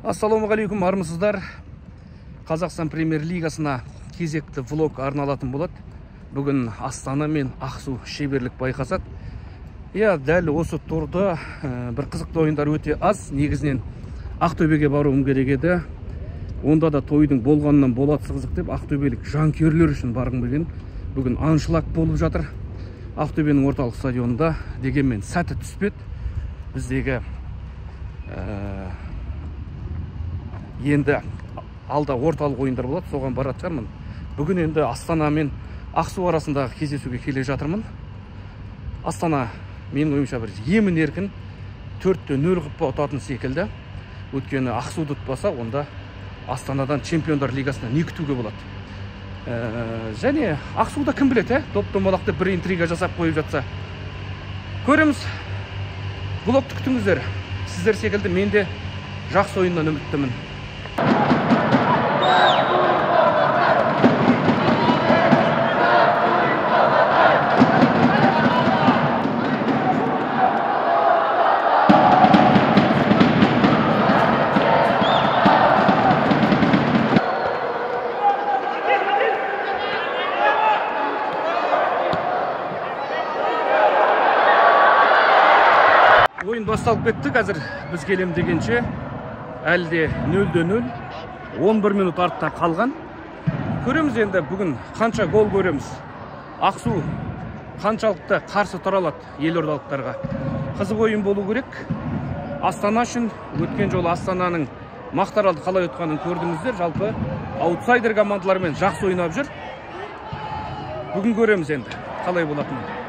Ассалаумағалейкум, армысыздар. Қазақстан премьер-лигасына кезекті влог арналатын болады. Бүгін Астана мен Ақсу шеберлік байқасады. Иә, дәл осы турда бір қызықты ойындар өте аз. Негізінен Ақтөбеге баруым керек еді. Онда да тойдың болғанынан болады қызық деп ақтөбелік жанкүйерлер үшін барғым келген. Бүгін аншлаг болып жатыр Ақтөбенің орталық стадионында. Дегенмен сәті түспеді. Біздегі енді алда орталық ойындар болады, соған баратын шығармын. Бүгін енді Астана мен Ақсу арасындағы кездесуге келе жатырмын. Астана менің ойымша бір емін еркін 4-0 қылып ұтатын секілді. Өйткені Ақсуды ұтпаса, онда Астанадан Чемпиондар лигасына не күтуге болады. Және Ақсуда кім біледі, топ домалақты бір интрига жасап қойып жатса. Көреміз. Влогты күтіңіздер. Сіздер секілді мен де жақсы ойыннан үміттімін. Ойын басталып кетті. Қазір біз келем дегенше әлі де 0-0, 11 минут артта қалған. Көреміз енді бүгін қанша гол көреміз. Ақсу қаншалықты қарсы тұра алады елордалықтарға. Қызық ойын болу керек. Астана үшін өткен жолы Астананың Мақтааралды қалай ұтқанын көрдіңіздер. Жалпы аутсайдер командалармен жақсы ойнап жүр. Бүгін көреміз енді қалай болатынын.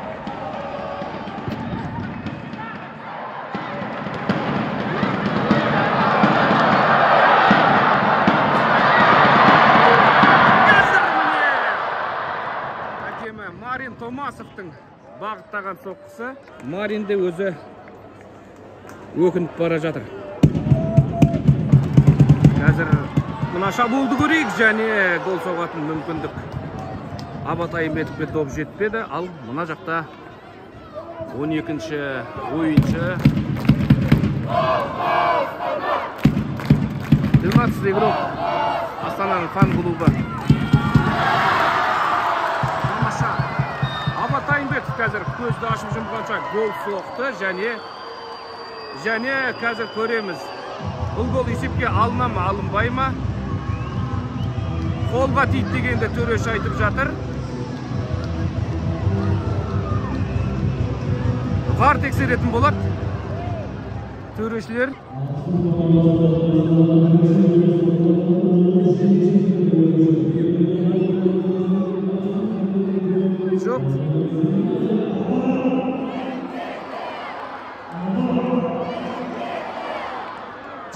Марин Томасовтың бағыттаған соққысы. Марин де өзі өкініп бара жатыр. Қазір мына шабуылды көрейік, және гол соғатын мүмкіндік. Абат Айымбетовке доп жетпеді, ал мына жақта 12-ші ойыншы. 12 игрок Астананың фан-клубы. Айымбетов қазір көзді ашып жұмғанша гол соқты, және қазір көреміз. Бұл гол есепке алына ма, алынбай ма? Қолға тиді дегенді төреші айтып жатыр. ВАР тексеретін болады төрешілер. Жоқ.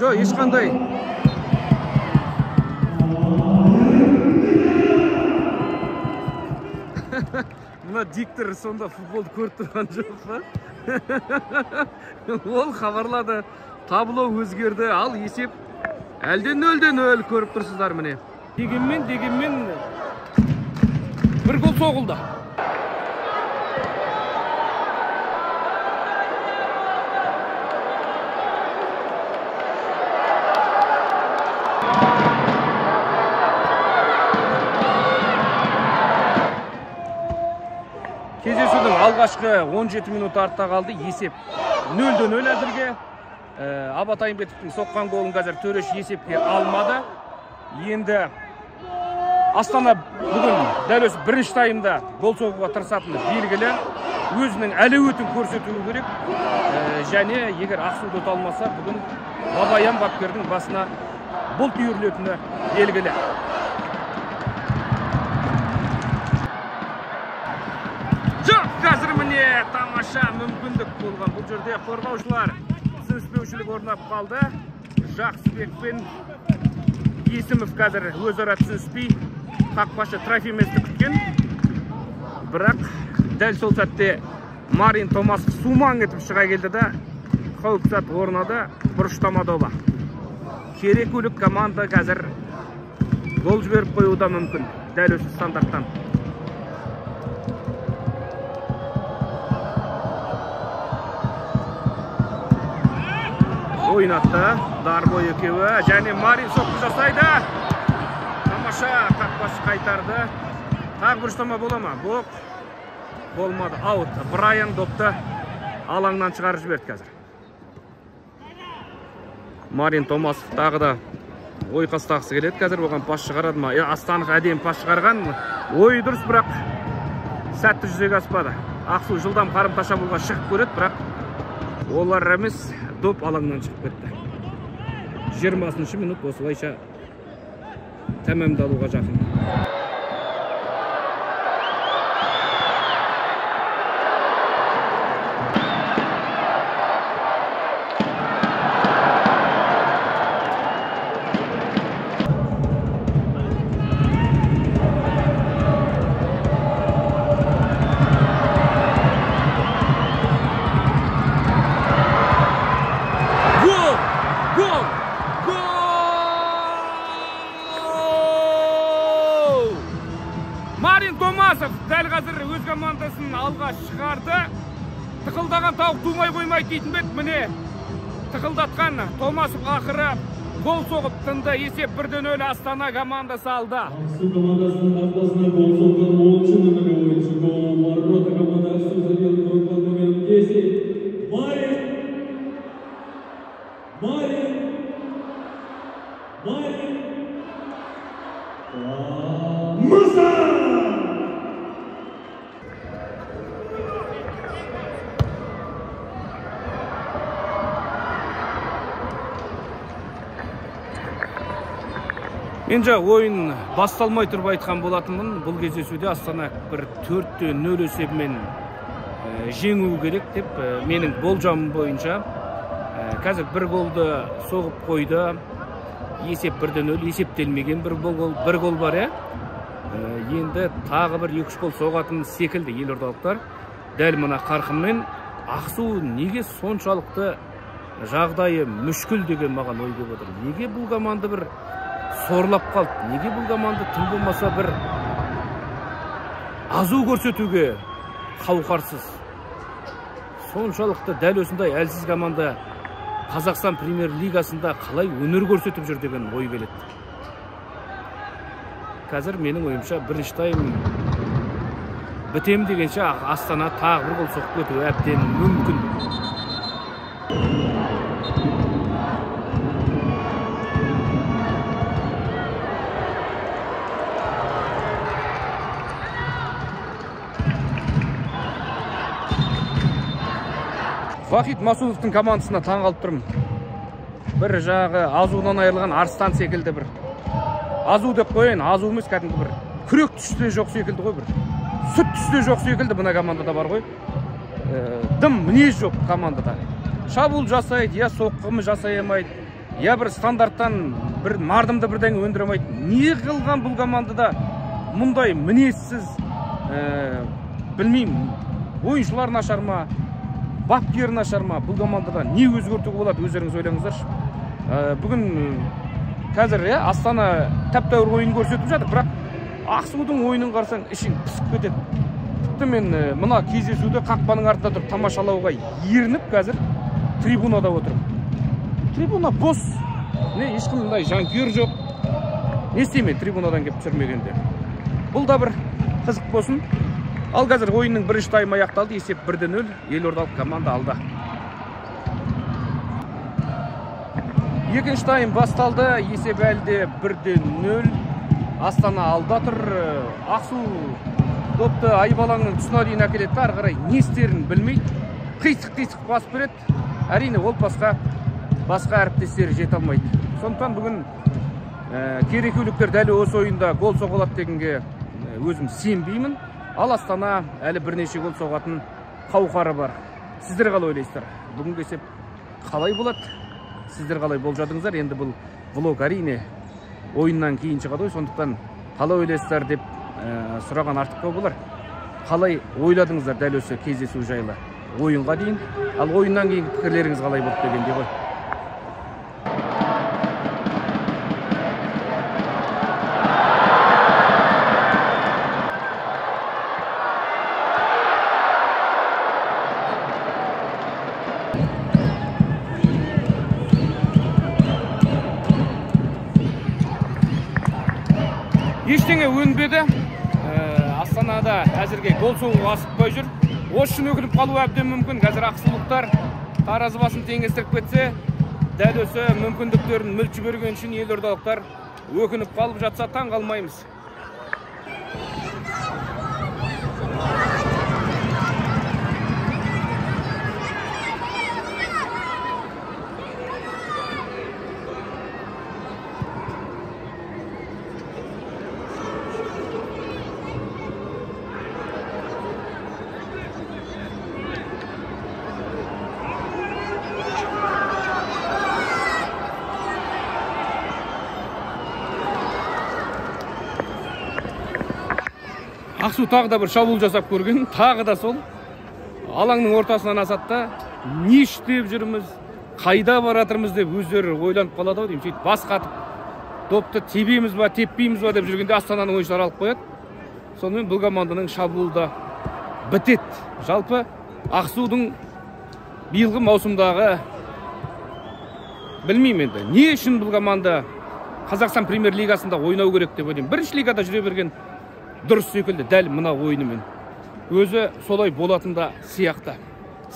Жоқ, ешқандай. Мына диктор сонда футболды көріп тұрған жоқ па? Ол хабарлады, табло өзгерді, ал есеп әлде 0-0 көріп тұрсыздар міне. Дегенмен бір гол соғылды. Кездесудің алғашқы 17 минут артта қалды. Есеп 0-0 әзірге. Абат Айымбетовтің соққан голын қазір төреші есепке алмады. Енді Астана бүгін дәл осы бірінші таймда гол соғуға тырысатыны белгілі. Өзінің әлеуетін көрсетуі керек. Және егер Ақсуды ұта алмаса, бүгін Бабаян бапкердің басына бұлт үйірілетіні белгілі. Жоқ, қазір міне тамаша мүмкіндік болған. Бұл жерде қорғаушылар түсініспеушілік орнап қалды. Жақсыбек пен Есімов қазір өзара түсініспей қақпашы Трофиместі күткен. Бірақ дәл сол сәтте Марин Томасов сумаң етіп шыға келді да қауіпті сәт орнады. Бұрыштама добы. Керекулік команда қазір гол жіберіп қоюы да мүмкін дәл осы стандарттан. Ойнатты. Дарбой екеуі және Марин соққы жасайды. Тамаша, қақпашы қайтарды. Тағы бір ұстама бола ма? Боп. Болмады. Аут. Брайан допты алаңнан шығарып жіберді қазір. Марин Томасов тағы да ойқастағысы келеді қазір. Оған пас шығарады ма? Астанов әдемі пас шығарған. Ойы дұрыс, бірақ сәтті жүзеге аспады. Ақсу жылдам қарымта шабуылға шығып көреді, бірақ олар емес, доп алаңнан шығып кетті. 20-шы минут осылайша тәмамдалуға жақын. Дәл қазір өз командасын алға шығарды. Тықылдаған тауық тумай қоймайды дейтін бе еді, міне тықылдатқан Томасов ақыры гол соғып тынды. Есеп 1-0, Астана командасы алда. Ақсу командасының қақпасына гол соққан 10 номерлі ойыншы. Гол ворота команды Ақсу забил игрок под номером 10 Марин. Марин. Марин. Муса! Мен жа ойын басталмай тұрып айтқан болатынмын. Бұл кездесуде Астана бір 4-0 есебімен жеңу керек деп менің болжамым бойынша. Қазір бір голды соғып қойды. Есеп 1-0, есептелмеген бір гол бар, ә? Енді тағы бір 2-3 гол соғатын секілді елордалықтар. Дәл мына қарқынмен Ақсу неге соншалықты жағдайы мүшкіл деген маған ой келіп отыр. Неге бұл команда бір сорлап қалды? Неге бұл команда тым болмаса бір азу көрсетуге қауқарсыз? Соншалықты дәл осындай әлсіз команда Қазақстан премьер-лигасында қалай өнер көрсетіп жүр деген ой келеді. Қазір менің ойымша бірінші тайм бітем дегенше Астана тағы бір гол соғып кетуі әбден мүмкін. Вахид Масудовтың командасына таң қалып тұрмын. Бір жағы азуынан айырылған арыстан секілді бір. Азу деп қояйын, азу емес, кәдімгі бір күрек түсі де жоқ секілді ғой бір. Сүт түсі де жоқ секілді мына командада бар ғой. Дым мінез жоқ командада. Шабуыл жасайды, я соққымы жасай алмайды, я бір стандарттан бір мардымды бірдеңе өндіре алмайды. Не қылған бұл командада мұндай мінезсіз, білмеймін, ойыншылар нашар ма, бапкер нашар ма, бұл командада не өзгертуге болады, өздеріңіз ойлаңыздаршы. Бүгін қазір Астана тәп-тәуір ойын көрсетіп жатыр, бірақ Ақсудың ойынын қарасаң ішің пысып кетеді. Тіпті мен мына кездесуді қақпаның артында тұрып тамашалауға ерініп қазір трибунада отырмын. Трибуна бос, не ешқандай жанкүйер жоқ. Не істеймін трибунадан келіп түсірмегенде. Бұл да бір қызық болсын. Ал қазір ойынның бірінші таймы аяқталды. Есеп 1-0, елордалық команда алда. Екінші тайм басталды. Есеп әлі де 1-0. Астана алда тұр. Ақсу допты айбалаңның тұсына дейін әкеледі. Ары қарай не істерін білмейді. Қисық-қисық пас береді. Әрине ол пасқа басқа әріптестері жете алмайды. Сондықтан бүгін керекуліктер дәл осы ойында гол соға алады дегенге өзім сенбеймін. Ал Астана әлі бірнеше гол соғатын қауқары бар. Сіздер қалай ойлайсыздар? Бүгінгі есеп қалай болады? Сіздер қалай болжадыңыздар? Енді бұл влог әрине ойыннан кейін шығады ғой, сондықтан қалай ойлайсыздар деп сұраған артық болар. Қалай ойладыңыздар дәл осы кездесу жайлы ойынға дейін? Ал ойыннан кейінгі пікірлеріңіз қалай болды дегендей ғой. Ештеңе өнбеді. Астанада әзірге гол соғуға асықпай жүр. Осы үшін өкініп қалу әбден мүмкін. Қазір ақсулықтар таразы басын теңестіріп кетсе, дәл осы мүмкіндіктерін мүлт жіберген үшін елордалықтар өкініп қалып жатса таң қалмаймыз. Ақсу тағы да бір шабуыл жасап көрген, тағы да сол алаңның ортасынан асады да, не істеп жүрміз, қайда баратырмыз деп өздері ойланып қалады ау деймін. Сөйтіп бас қатып, допты тебеміз ба, теппейміз ба деп жүргенде Астананың ойыншылары алып қояды. Сонымен бұл команданың шабуылы да бітеді. Жалпы Ақсудың биылғы маусымдағы білмеймін енді, не үшін бұл команда Қазақстан премьер-лигасында ойнау керек деп ойлаймын. Бірінші лигада жүре берген дұрыс секілді дәл мына ойынымен. Өзі солай болатын да сияқты.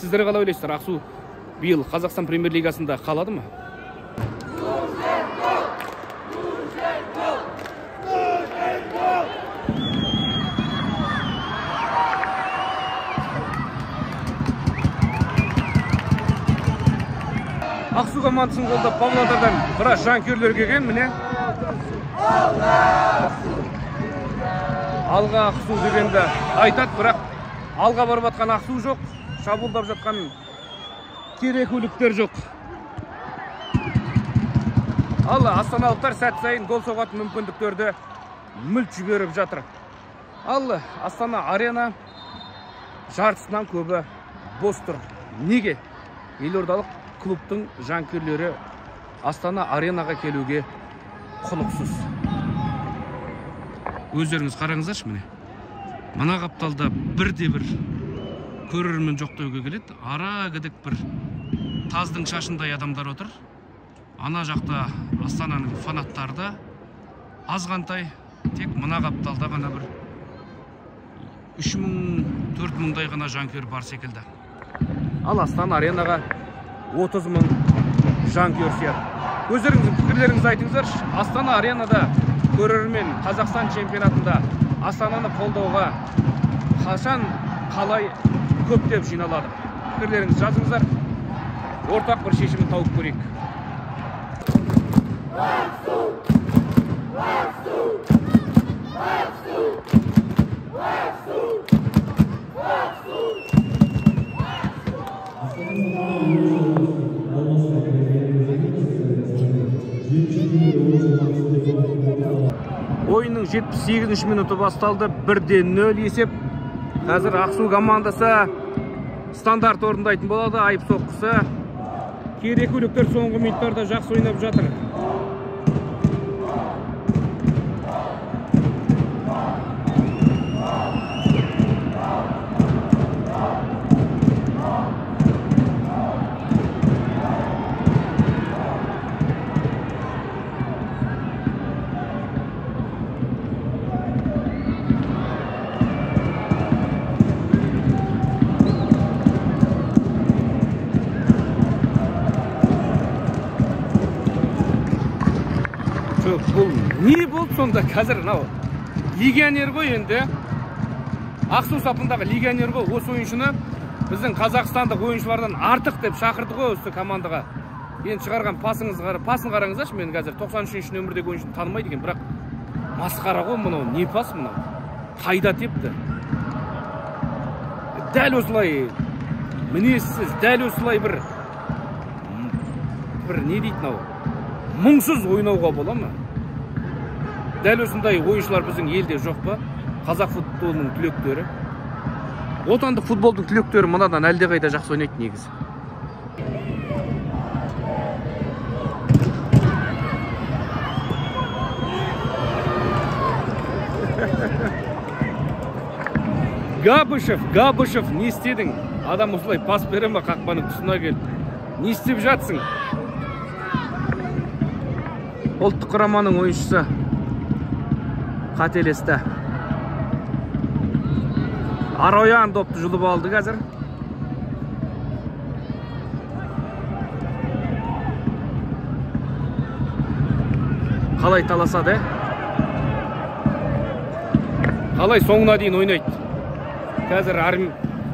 Сіздер қалай ойлайсыздар, Ақсу биыл Қазақстан премьер-лигасында қалады ма? Ақсу командасын қолдап Павлодардан біраз жанкүйерлер келген, міне. Алға Ақсу дегенді айтады, бірақ алға барып жатқан Ақсу жоқ, шабуылдап жатқан керекуліктер жоқ. Ал астаналықтар сәт сайын гол соғатын мүмкіндіктерді мүлт жіберіп жатыр. Ал Астана Арена жартысынан көбі бос тұр. Неге? Елордалық клубтың жанкүйерлері Астана Аренаға келуге құлықсыз. Өздеріңіз қараңыздаршы, міне. Мына қапталда бірде-бір көрермен жоқ деуге келеді. Ара кідік бір таздың шашындай адамдар отыр. Ана жақта Астананың фанаттары да азғантай, тек мына қапталда ғана бір 3000, 4000-дай ғана жанкүйер бар секілді. Ал Астана Аренаға 30 мың жанкүйер сияды. Өздеріңіздің пікірлеріңізді айтыңыздаршы. Астана Аренада көрермен Қазақстан чемпионатында Астананы қолдауға қашан, қалай көптеп жиналады? Пікірлеріңізді жазыңыздар. Ортақ бір шешімін тауып көрейік. Ойынның 78-ші минуты басталды. 1-0 есеп. Қазір Ақсу командасы стандарт орындайтын болады. Айып соққысы. Керекуліктер соңғы минуттарда жақсы ойнап жатыр. Бұл не болды сонда қазір? Мынау легионер ғой енді. Ақсу сапындағы легионер ғой. Осы ойыншыны біздің қазақстандық ойыншылардан артық деп шақырды ғой осы командаға. Енді шығарған пасын қараңыздаршы, мен қазір 93-ші нөмірдегі ойыншыны танымайды екен, бірақ масқара ғой мынау, не пас мынау? Қайда тепті? Дәл осылай мінезсіз, дәл осылай бір не дейді мынау? Мұңсыз ойнауға бола ма? Дәл осындай ойыншылар біздің елде жоқ па? Қазақ футболының түлектері. Отандық футболдың түлектері мынадан әлдеқайда жақсы ойнайды негізі. Габышев, Габышев, не істедің? Адам осылай пас бере ме қақпаның тұсына келіп? Не істеп жатсың? Ұлттық құраманың ойыншысы Қателесті. Ароян допты жұлып алды қазір. Қалай таласады, қалай соңына дейін ойнайды. Қазір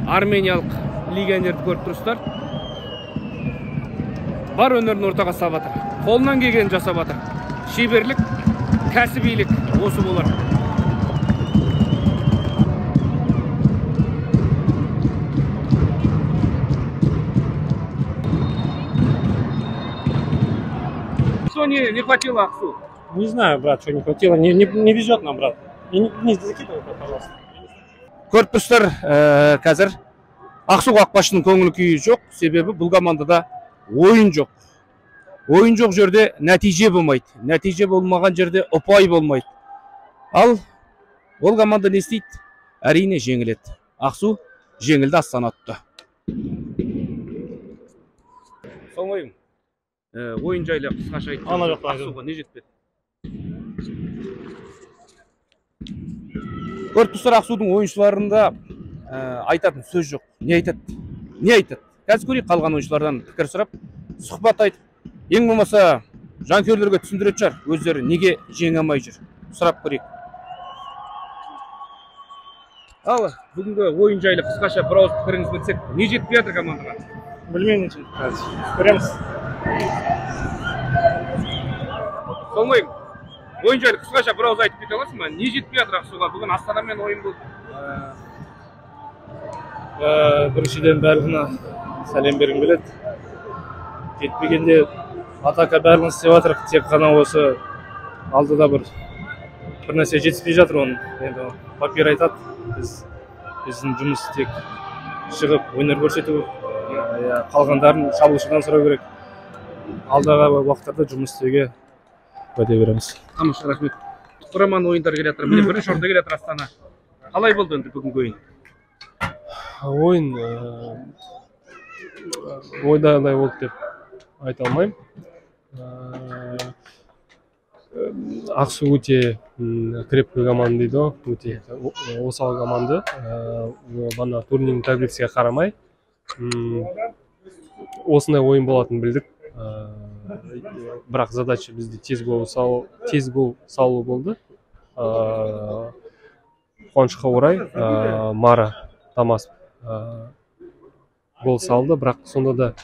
армениялық легионерді көріп тұрсыздар. Бар өнерін ортаға салып жатыр. Қолынан келгенін жасап жатыр. Шеберлік, кәсібилік осы болар. Что не хватило Аксу? Не знаю, брат, что не хватило. Не везет нам, брат. Не закидывай, пожалуйста. Көріп тұрсыздар, қазір Ақсу қақпашының көңіл күйі жоқ, себебі бұл командада ойын жоқ. Ойын жоқ жерде нәтиже болмайды. Нәтиже болмаған жерде ұпай болмайды. Ал ол команда не істейді? Әрине жеңіледі. Ақсу жеңілді, Астана ұтты. Соңғы ойын. Ойын жайлы қысқаша айтып. Ақсуға не жетпеді? Көріп тұрсыздар, Ақсудың ойыншыларында айтатын сөз жоқ. Не айтады? Не айтады? Қазір көрейік, қалған ойыншылардан пікір сұрап, сұхбат айтып, ең болмаса жанкүйерлерге түсіндіретін шығар, өздері неге жеңе алмай жүр. Сұрап көрейік. Ал бүгінгі ойын жайлы қысқаша бір ауыз пікіріңізді білсек, не жетпей жатыр командаға? Білмеймін, не жетпей жатыр. Көреміз. Солмайым. Ойын жайлы қысқаша бір ауыз айтып кете аласың ба? Не жетпей жатыр Ақсуға? Бүгін Астанамен ойын болды. Біріншіден барлығына сәлем бергім келеді. Жетпегенде атака барлығын істеп жатырық, тек қана осы алдыда бір нәрсе жетіспей жатыр, оның енді бапкер айтады, біздің жұмыс тек шығып өнер көрсету, қалғандарын шабуылшыдан сұрау керек. Алдағы уақыттарда жұмыс істеуге уәде береміз. Тамаша, рахмет. Құраманың ойындары келе жатыр. Міне бірінші орында келе жатыр Астана. Қалай болды енді бүгінгі ойын? Ойын ойдағыдай болды деп айта алмаймын. Ақсу өте крепкий команда дейді ғой, өте осал команда. Бана турнирдің таблицасына қарамай осындай ойын болатынын білдік. Бірақ задача бізде тез гол салу болды. Қуанышқа орай Мара Тамас гол салды, бірақ сонда да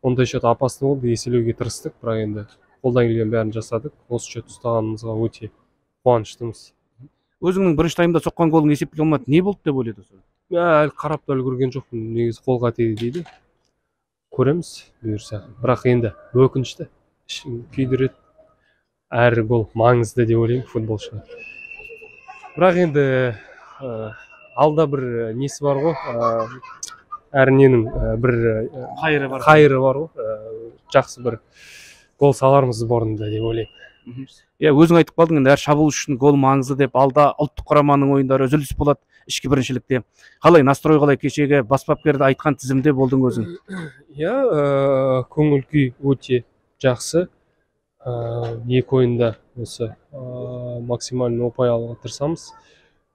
ондай счет опасный болды, еселеуге тырыстық, бірақ енді қолдан келген бәрін жасадық. Осы счет ұстағанымызға өте қуаныштымыз. Өзіңнің бірінші таймда соққан голың есепке алмады, не болды деп ойлайды? Әлі қарап та үлгерген жоқпын, негізі қолға тиді дейді. Көреміз бұйырса. Бірақ енді өкінішті, ішін күйдіреді. Әр гол маңызды деп ойлаймын футболшыға. Бірақ енді алда бір несі бар ғой, әр ненің бір қайыры бар ғой, жақсы бір гол салармыз сборында деп ойлаймын. Иә, өзің айтып қалдың енді, әр шабуыл үшін гол маңызды деп. Алда ұлттық құраманың ойындары үзіліс болады ішкі біріншілікте. Қалай настрой, қалай кешегі бас бапкерді айтқан тізімде болдың өзің? Иә, көңіл күй өте жақсы. Екі ойында осы максимально ұпай алуға тырысамыз.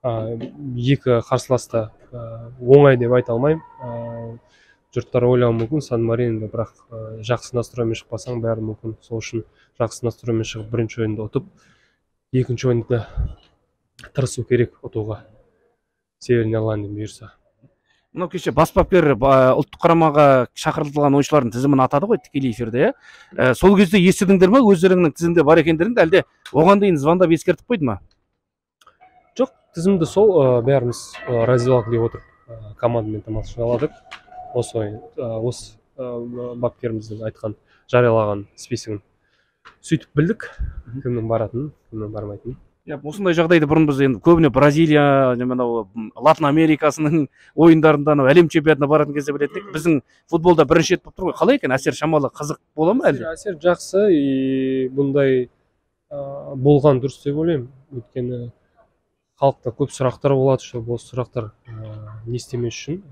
Екі қарсыласта оңай деп айта алмаймын. Жұрттар ойлауы мүмкін Сан Маринода, бірақ жақсы настроймен шықпасаң бәрі мүмкін. Сол үшін жақсы настроймен шығып бірінші ойында ұтып, екінші ойында тырысу керек ұтуға. Северный Ирландия бұйырса. Мынау кеше бас бапкер ұлттық құрамаға шақыртылған ойыншылардың тізімін атады ғой тікелей эфирде, иә? Сол кезде естідіңдер ме өздеріңнің тізімде бар екендеріңді, әлде оған дейін звондап ескертіп қойды ма? Жоқ, тізімді сол бәріміз раздевалкада отырып командамен тамашаладық. Осы бапкеріміздің айтқан, жариялаған списогін сөйтіп білдік, кімнің баратынын, кімнің бармайтынын. Осындай жағдайды бұрын біз енді көбіне Бразилия, Латын Америкасының ойындарында, әлем чемпионатына баратын кезде білетін едік. Біздің футболда бірінші рет болып тұр ғой. Қалай екен? Әсер шамалы қызық бола ма әлде? Әсер жақсы, и бұндай болған дұрыс деп ойлаймын. Өйткені халықта көп сұрақтар болады, чтобы осы сұрақтар не істемес үшін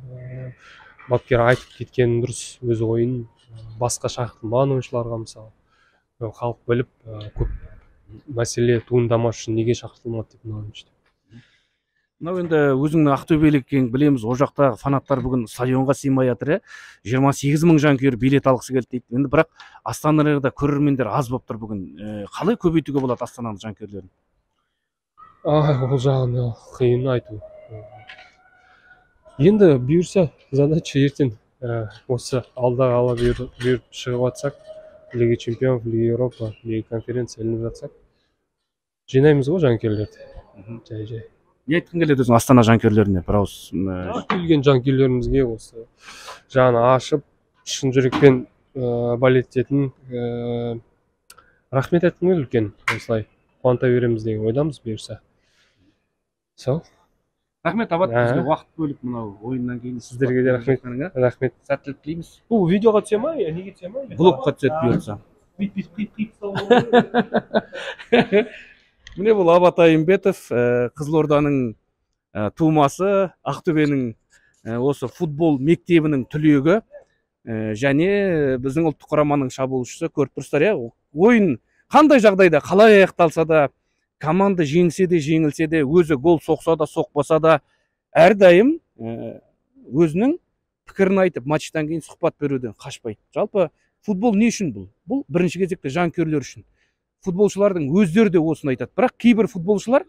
бапкер айтып кеткені дұрыс, өз ойын басқа шақыртылмаған ойыншыларға мысалы халық біліп көп мәселе туындамас үшін неге шақыртылмады деп мына ойыншы. Мынау енді өзіңнің ақтөбелік екенін білеміз. Ол жақтағы фанаттар бүгін стадионға сыймай жатыр, иә. 28 мың жанкүйер билет алғысы келді дейді. Енді бірақ Астанада көрермендер аз болып тұр бүгін. Қалай көбейтуге болады Астананың жанкүйерлерін? Ол жағын қиын айту. Енді бұйырса, задача ертең осы алдағы ала бұйырып шығып жатсақ, Лига чемпионов, Лига Европа, Лига конференция ілініп жатсақ, жинаймыз ғой жанкүйерлерді. Жай-жай. Не айтқың келеді өзің Астана жанкүйерлеріне бір ауыз? Келген жанкүйерлерімізге осы жаны ашып, шын жүрекпен болеть ететін рахмет айтқым келеді үлкен. Осылай қуанта береміз деген ойдамыз бұйырса. Сол. Рахмет, Абат, бізге уақыт бөліп мынау ойыннан кейін сіздерге де рахмет. Рахмет. Сәттілік тілейміз. Бұл видеоға түсе ма, неге түсе ма? Блогқа түседі бұйыртса. Бүйтіп қиып Міне бұл Абат Айымбетов, Қызылорданың тумасы, Ақтөбенің осы футбол мектебінің түлегі және біздің ұлттық құраманың шабуылшысы. Көріп тұрсыздар, иә, ойын қандай жағдайда қалай аяқталса да, команда жеңсе де жеңілсе де, өзі гол соқса да соқпаса да, әрдайым өзінің пікірін айтып, матчтан кейін сұхбат беруден қашпайды. Жалпы футбол не үшін бұл? Бұл бірінші кезекте жанкүйерлер үшін. Футболшылардың өздері де осыны айтады. Бірақ кейбір футболшылар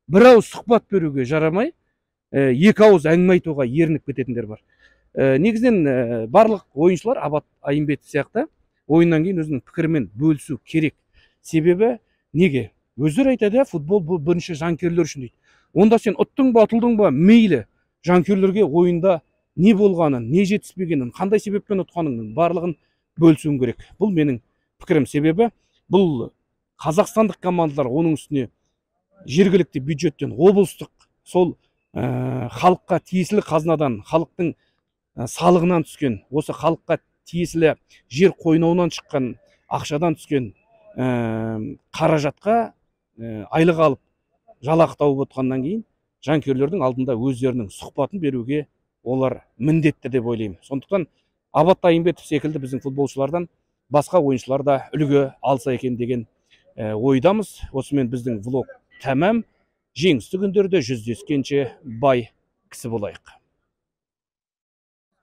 бір ауыз сұхбат беруге жарамай, екі ауыз әңгіме айтуға ерініп кететіндер бар. Негізінен барлық ойыншылар Абат Айымбетов сияқты ойыннан кейін өзінің пікірімен бөлісу керек. Себебі неге? Өздері айтады, футбол бұл бірінші жанкүйерлер үшін дейді. Онда сен ұттың ба, ұтылдың ба, мейлі, жанкүйерлерге ойында не болғанын, не жетіспегенін, қандай себеппен ұтқаныңның барлығын бөлісуің керек. Бұл менің пікірім. Себебі бұл қазақстандық командалар, оның үстіне жергілікті бюджеттен, облыстық, сол халыққа тиесілі қазынадан, халықтың салығынан түскен, осы халыққа тиесілі жер қойнауынан шыққан ақшадан түскен қаражатқа айлық алып, жалақы тауып отқаннан кейін жанкүйерлердің алдында өздерінің сұхбатын беруге олар міндетті деп ойлаймын. Сондықтан Абат Айымбетов секілді біздің футболшылардан басқа ойыншылар да үлгі алса екен деген ойдамыз. Осымен біздің влог тәмам. Жеңісті күндерде жүздескенше бай кісі болайық.